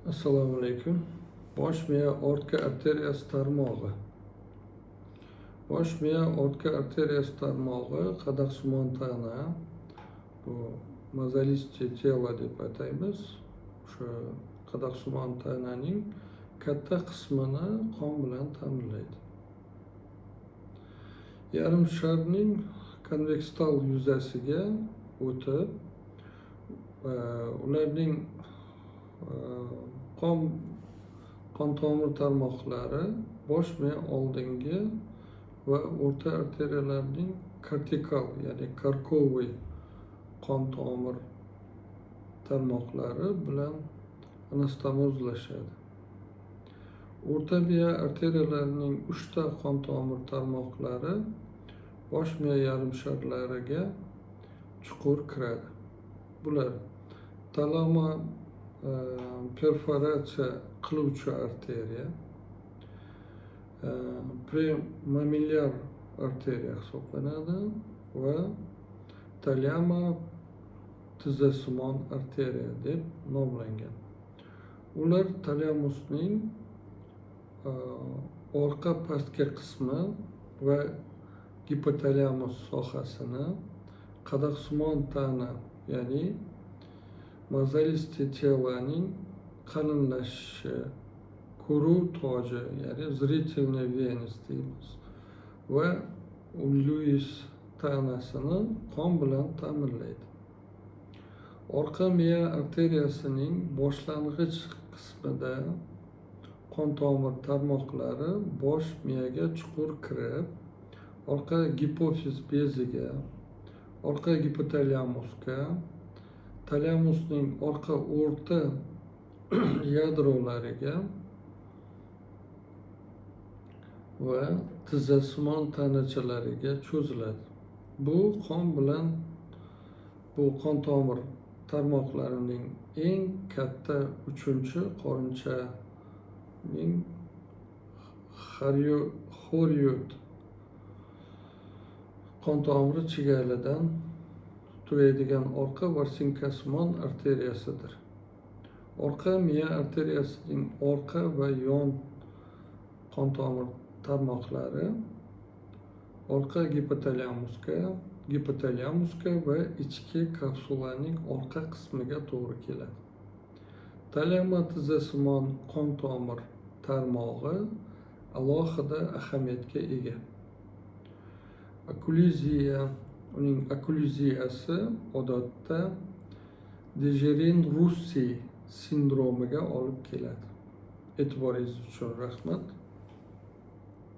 Assalomu alaykum. Bosh miya ortga arteriyasi tarmog'i. Bosh miya ortga arteriyasi tarmog'i qadaqsimon tana, bu мозолистое тело deb ataymiz. O'sha qadaqsimon tananing katta qismini qon bilan ta'minlaydi. Yarim sharning konvekstal yuzasiga o'tib, ularning qon tomir tarmoqlari bosh miya oldingi va o'rta arteriyalarning kortikal, ya'ni корковый qon tomir tarmoqlari bilan anastomozlashadi. O'rta miya arteriyalarining uchta qon tomir tarmoqlari bosh miya yarim sharlariga chuqur kiradi. Bular talamo perforatsiya qiluvchi arteriya, premamillyar arteriya hisoblanadi va talyamo tizzasimon arteriya deb nomlangan. Ular talamusning orqa pastki qismi va gipotalamus sohasini qadaqsimon tana, ya'ni мозолистое тело ning qalinlashishi, ko'ruv toji, ya'ni зрительный венец deymiz, va Lyuis tanasini qon bilan ta'minlaydi. Orqa miya arteriyasining boshlang'ich qismida qon tomir tarmoqlari bosh miyaga chuqur kirib, orqa gipofiz beziga, orqa gipotalamusga, talamusning orqa o'rta yadrolariga va tizzasimon tanachalariga cho'ziladi. Bu qon tomir tarmoqlarining eng katta uchinchi qorinchaning xorioid qon tomiri chigalidan tugaydigan orqa vorsinkasimon arteriyasidir. Orqa miya arteriyasining orqa va yon qon tomir tarmoqlari orqa gipotalamusga va ichki kapsulaning orqa qismiga to'g'ri keladi. Talyamo tizzasimon qon tomir tarmog'i alohida ahamiyatga ega. Uning okklyuziyasi odatda Dejeren-Russi sindromiga olib keladi. E'tiboringiz uchun rahmat.